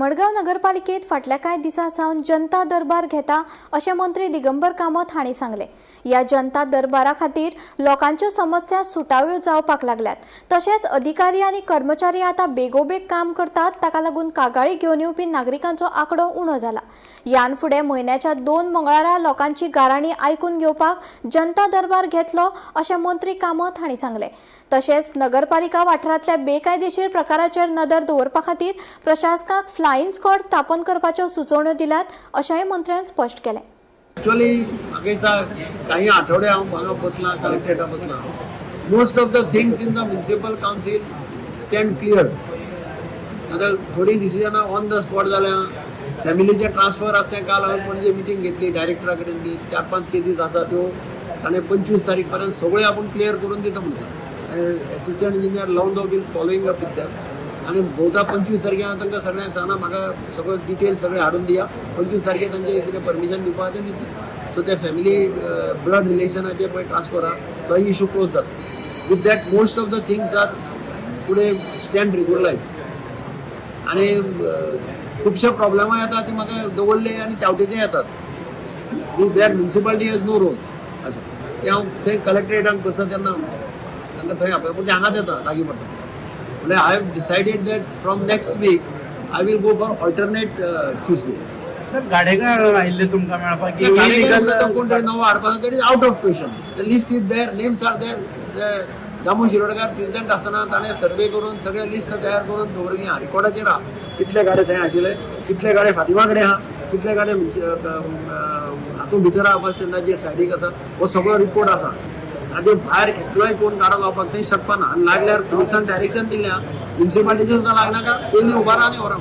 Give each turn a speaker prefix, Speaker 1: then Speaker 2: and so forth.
Speaker 1: मडगांव नगरपालिकेत फाटल्या कांय दिसां सावन जनता दरबार घेता अशें मंत्री दिगंबर कामत हांणी सांगलें. ह्या जनता दरबारा खातीर लोकांच्यो समस्या सुटाव्यो जावपाक लागल्यात. तशेंच अधिकारी आनी कर्मचारी आतां बेगोबेग काम करतात. ताका लागून कागाळी घेवन येवपी नागरिकांचो आंकडो उणो जाला. ह्यान फुडें म्हयन्याच्या 2 मंगळारा लोकांची गाराणी आयकून घेवपाक जनता दरबार घेतलो अशें मंत्री कामत हांणी सांगलें. तशेंच नगरपालिका वाठारांतल्या बेकायदेशीर प्रकाराचेर नदर दवरपा खातीर प्रशासकाक फ्लायिंग स्क्वॉड स्थापन करपाच्यो सुचोवण्यो दिल्यात अशेंय मंत्र्यान स्पश्ट केलें.
Speaker 2: एक्च्युअली म्हाका दिसता काही आठवडे हांव हांगा बसलां, कलेक्ट्रेटा बसलां. Most of the things in the municipal council stand clear. आतां थोडीं डिसिजनां ऑन the spot जाल्या. फॅमिलीचे ट्रान्सफर आसा तें काल हांवें पणजे मिटींग घेतली डायरेक्टरा कडेन बी. चार पांच केसीस आसा, त्यो ताणें 25 तारीख पर्यंत सगळ्यो आपूण क्लियर करून दिता म्हूण सांग. Assistant engineer Londo will following up with them आनी भोवता 25 तारखे हांव तांकां सगळ्यांक सांगना, म्हाका सगळो डिटेल सगळें हाडून दिया. 25 तारखे तांचे कितें परमिशन दिवपा तें दितले. सो ते फॅमिली ब्लड रिलेशनाचे पळय ट्रान्सफर आहा, तो इशू क्लोज जाता. With that, most of the things are today stand regularise आनी खुबशे प्रॉब्लेमां येता ती म्हाका दवरले आनी त्यावटेचे येतात, where municipality has no role. अशें तें हांव थंय कलेक्ट्रेटान बसता तेन्ना तांकां थंय आपय, पूण ते हांगाच येता, लागीं पडटा. म्हणल्यार I have decided that from next week I will go for alternate Tuesday.
Speaker 3: Sir, Gadekar आयिल्ले तुमकां मेळपाक की illegal-
Speaker 2: कोण तरी नवो हाडपाचो, that is out of question. The list is there, names are there. Damu Shirodkar president आसतना ताणें सर्वे करून सगळे लिस्ट तयार करून दवरिल्ली आहा, रिकॉर्डाचेर आहा, कितले गाडे थंय आशिल्ले, कितले गाडे फातिमा कडेन आहा, कितले गाडे हातूंत भितर आहा, बस स्टँडाचेर सायडीक आसा, हो सगळो रिपोर्ट आसा. ताजे भायर एकलोय कोण गाडो लावपाक थंय शकपाना आनी लागल्यार पुलिसान डायरेक्शन दिल्लें आहा, म्युन्सिपालिटीचें सुद्दां लागनाका, पयलीं उबारा आनी व्हरा.